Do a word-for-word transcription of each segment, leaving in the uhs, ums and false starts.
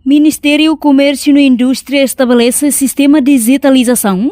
Ministériu Komérsiu no Indústria estabelese sistema dijitalizasaun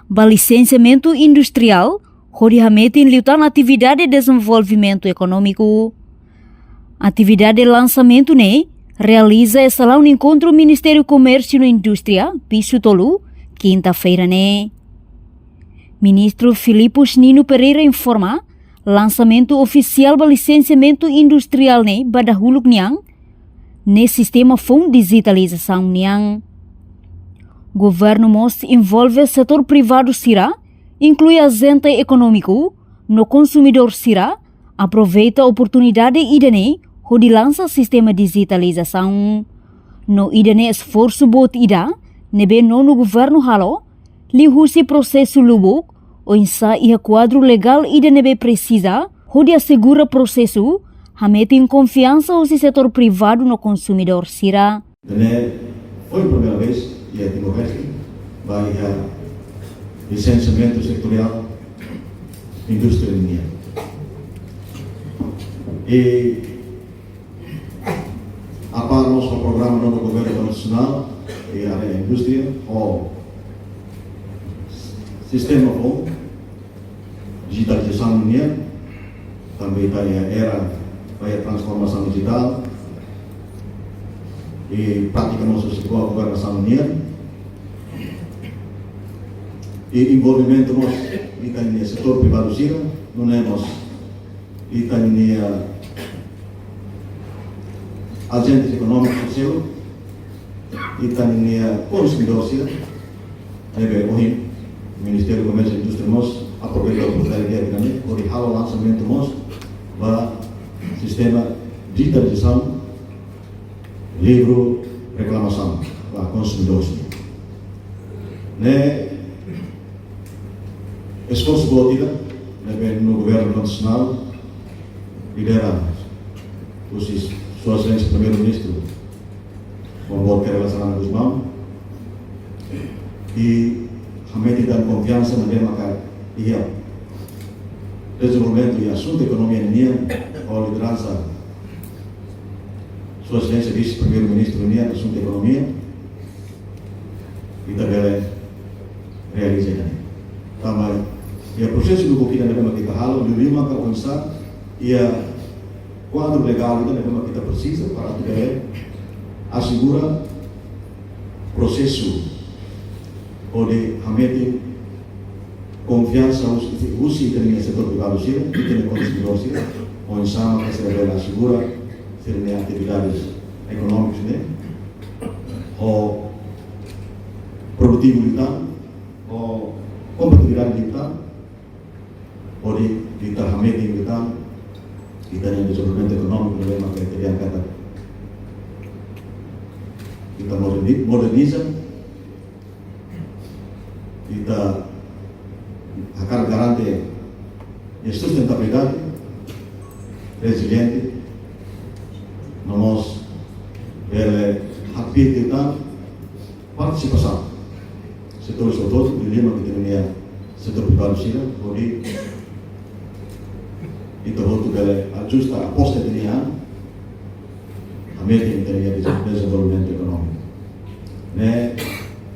ba lisensiamentu industriál, hodi hametin liután atividade dezenvolvimentu ekonómiku. Atividade lansamentu ne'e realiza iha salaun enkontru Ministériu Komérsiu no Indústria, pisu tolu, kinta-feira ne'e. Ministru Filipus Nino Pereira informa, lansamentu ofisiál ba lisensiamentu industriál ne'e ba dahuluk nian, ne'e sistema foun dijitalizasaun nian. Governu mós envolve setór privadu sira, inklui ajente ekonómiku, no konsumidór sira, aproveita oportunidade ida-ne'e hodi lansa sistema dijitalizasaun. No ida-ne'e esforsu boot ida ne'ebé nonu governu halo, liuhusi prosesu lubuk, oinsá iha kuadru legál ida ne'ebé presiza, hodi asegura prosesu, hametin konfiansa husi setór privadu no konsumidór sira. Ne'e foin primeira vez iha Timor-Leste ba iha lisensiamentu setoriál indústria nian. I a par mós ho programa nonu governu nasionál iha área indústria ho sistema foun dijitalizasaun nian, tanba ita iha era ba iha transformasaun dijitál, i prátika mós husi governasaun nian, i envolvimentu mós ita-nia setór privadu sira, nune'e mós ita-nia ajente ekonómiku sosiál, ita-nia konsumidór sira, ne'ebé ohin Ministériu Komérsiu Indústria mós aproveita oportunidade di'ak ne'e, hodi halo lansamentu mós ba sistema dijitalizasaun livru reklamasaun ba konsumidór sira. Ne'e esforsu boot ida ne'ebé nonu governu nasionál lidera husi Sua Exelénsia Primeiru-Ministru, Maun Boot Kay Rala Xanana Gusmão, i hametin tan konfiansa ne'ebé maka iha dezenvolvimentu iha asuntu ekonomia nian, ho lideransa Sua Exelénsia Vise-Primeiru-Ministru nian, asuntu ekonomia, ita bele realiza ida-ne'e. Tanba iha prosesu lubuk ida ne'ebé mak ita halo, liuliu maka oinsá iha kuadru legál ida ne'ebé mak ita presiza para atu bele asegura prosesu hodi hametin konfiansa husi, husi ita-nia setór privadu sira, ita-nia konsumidór sira, oinsá maka sira bele asegura sira-nia atividades ekonómikas ne'e ho produtivu liután, ho kompetitividade liután, hodi ita hametin liután ita-nia dezenvolvimentu ekonómiku ne'ebé maka ita dehan katak ita moderni-, moderniza, ita hakarak garante sustentabilidade, reziliente, no mós bele hakbiit liután partisipasaun setór hotu-hotu, liuliu mak ita-nia setór privadu sira, hodi ita hotu bele ajusta aposta ita-nia an, hametin ita-nia dezenvolvimentu ekonómiku. Ne'e,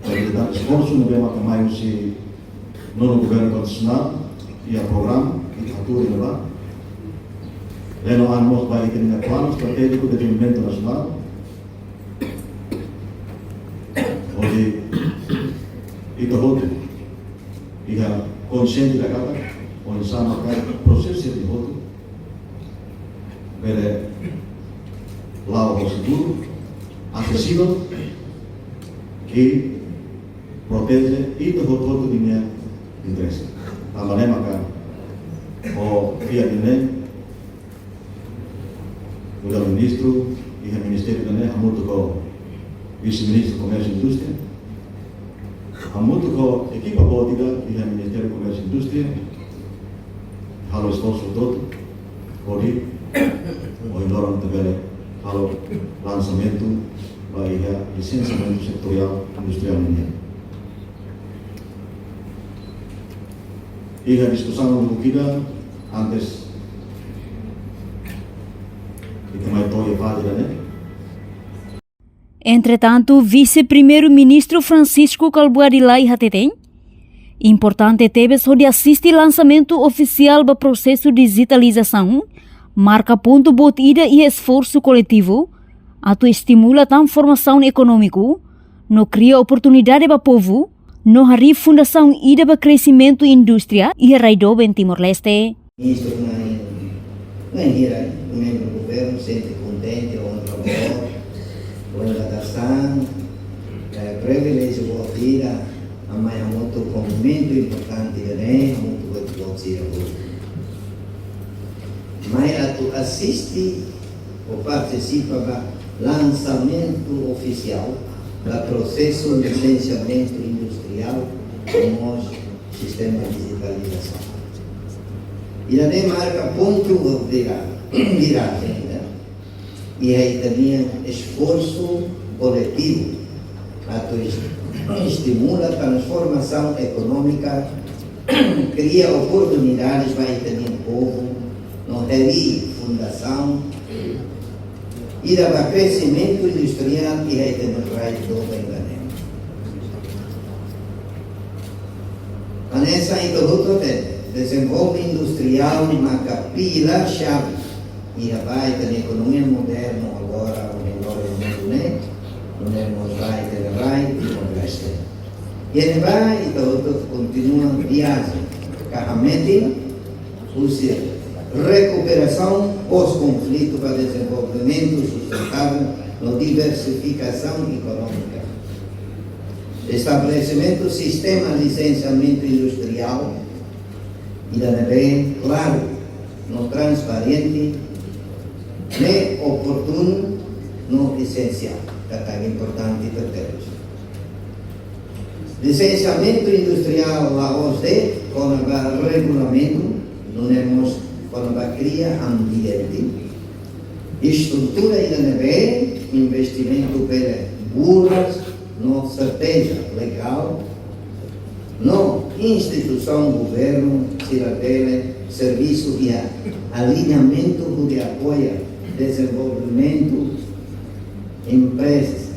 ita-nia esforsu ne'ebé maka mai husi nonu governu nasionál, iha programa, ita hatuur iha ne'ebá. Leno an mós ba ita-nia planu estratéjiku dezenvolvimentu nasionál, hodi ita hotu iha konsiente ida katak oinsá maka prosesu ida hotu bele la'o ho seguru, asesivel, i proteje ita hotu-hotu nia interese. Tanba ne'e maka ho fiar ida-ne'e, Nu'udar ministru iha ministériu ida-ne'e hamutuk ho vise-ministru Komérsiu Indústria, hamutuk ho ekipa boot ida iha Ministériu Komérsiu Indústria, halo esforsu hotu-hotu hodi ohin loron ita bele halo lansamentu ba iha lisensiamentu setoriál industriál nian. Iha diskusaun uluk ida, antes ita mai to'o iha faze ida-ne'e. Entretantu, Vise-Primeiru-Ministru Francisco Kalbuadi Lay hateten, importante tebes hodi asiste lansamentu ofisiál ba prosesu dijitalizasaun, marka pontu boot ida iha esforsu koletivu atu estimula tan formasaun ekonómiku, no kria oportunidade ba povu, no harii fundasaun ida ba kresimentu indústria iha rai doben Timor-Leste. Ministru na'in, na'in hira membru governu sente kontente ho ona, ho ona dastan, eh, priviléjiu boot ida, ami hamutuk ho momentu importante ida-ne'e, hamutuk ho ita-boot sira hotu. Mai atu asiste ou partisipa ba lansamentu ofisiál ba prosesu lisensiamentu industriál no mós sistema dijitalizasaun. Ida-ne'e marka pontu vira-, viragem, ne'e? Iha ita-nia esforsu koletivu atu es-, estimula transformasaun ekonómika, kria oportunidades ba ita-nia povu, no harii fundasaun ida ba kresimentu industriál iha ita-nia rai doben ida-ne'e. Hanesan ita hotu hatene, dezenvolve industriál maka pilár xave iha ba ita-nia ekonomia modernu agora, agora mundu ne'e, nune'e mós ba ita-nia rai Timor-Leste. Iha ne'ebá ita hotu kontinua viajen ka hametin husi rekuperasaun pós-konflitu ba dezenvolvimentu sustentável no diversifikasaun ekonómika. Estabelesimentu sistema lisensiamentu industriál ida ne'ebé klaru no transparente, ne'e oportunu no esensiál, katak importante tebes. Lisensiamentu industriál la'ós de'it kona-ba regulamentu, nune'e mós kona-ba kria ambiente, estrutura ida ne'ebé investimentu bele buras no serteza legál, no instituisaun governu sira bele servisu iha aliñamentu hodi apoia dezenvolvimentu empreza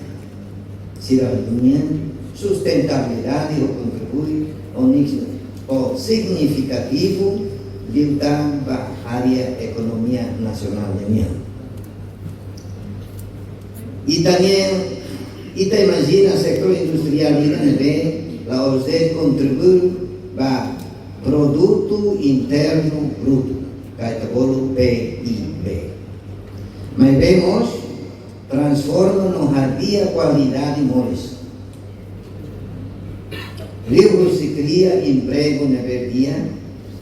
sira-nian sustentabilidade ho kontribui ho ni-, ho signifikativu liután ba área ekonomia nasionál nian. Ita-nia, ita imajina setór industriál ida ne'ebé la'ós de'it kontribui ba produtu internu brutu, ka ita bolu P I B. Maibé mós transforma no hadi'a kualidade moris. Liuhusi kria empregu ne'ebé di'ak,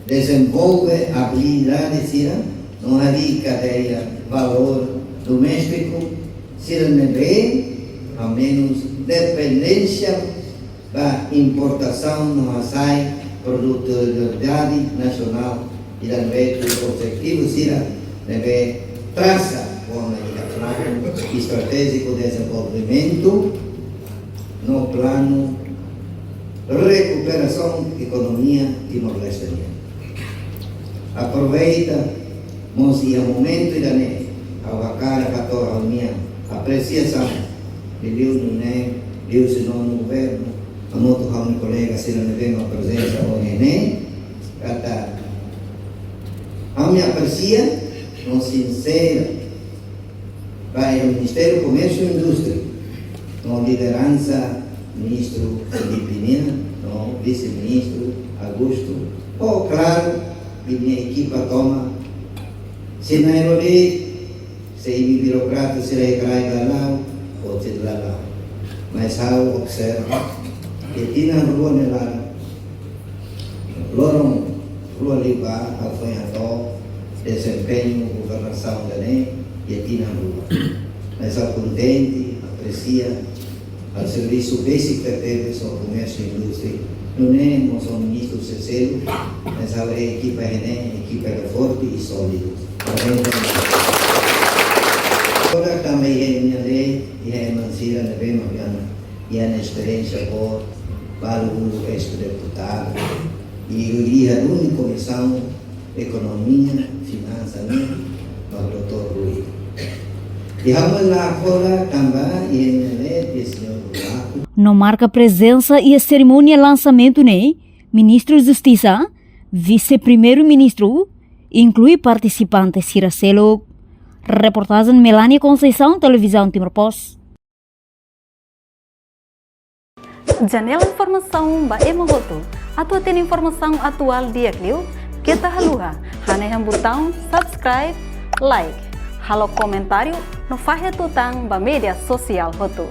dezenvolve abilidade sira, no harii kadeia valór doméstiku sira ne'ebé hamenus dependénsia ba importasaun no hasa'e produtividade nasionál, ida ne'ebé tuir objetivu sira ne'ebé trasa kona-ba planu estratéjiku dezenvolvimentu no planu rekuperasaun ekonomia Timor-Leste nian. Aproveita mós iha momentu ida-ne'e, ha'u hakarak hato'o ha'u-nia apresiasaun, liuliu nune'e, liuhusi nonu governu, hamutuk ho ha'u-nia kolega sira ne'ebé mak prezensa ohin ne'e, katak ha'u-nia apresia no sinseru ba iha Ministériu Komérsiu Indústria, no lideransa Ministru Filipe nian, no Vise-Ministru Augusto, ho klaru, imi-nia ekipa tomak, se na'in-rua de'it, se imi birokrata sira iha kraik la la'o, ou sira la la'o. Mas ha'u observa, iha tinan rua nia laran, loron rua liubá, ha'u foin hato'o dezempeñu governasaun ida-ne'e iha tinan rua. Mas ha'u kontente, apresia, ha'u servisu besik tebes ho Komérsiu Indústria, nune'e mós ho Ministru Cecílio, mas ha'u haree ekipa ida-ne'e, ekipa ida forte i sólidu. Parabéns. Agora tanba iha nia lei, iha ema sira ne'ebé mak iha esperiénsia boot, balu uluk eis-deputadu, i iha duni Komisaun Ekonomia, Finansa nian, mak doutór Rui. Iha mula kola tanba iha ne'e ne'e pessoa. No marka prezensa iha serimónia lansamentu ne'e, Ministru Justisa, Vise-Primeiru-Ministru, inklui partisipante sira seluk. Reportajen Melania Conceição, Televizaun Timor Post. Janela informasaun ba ema hotu. Atu hatene informasaun atuál di'ak liu, keta haluha hanehan butaun subscribe, like, halo komentáriu no fahe tutan ba média sosiál hotu.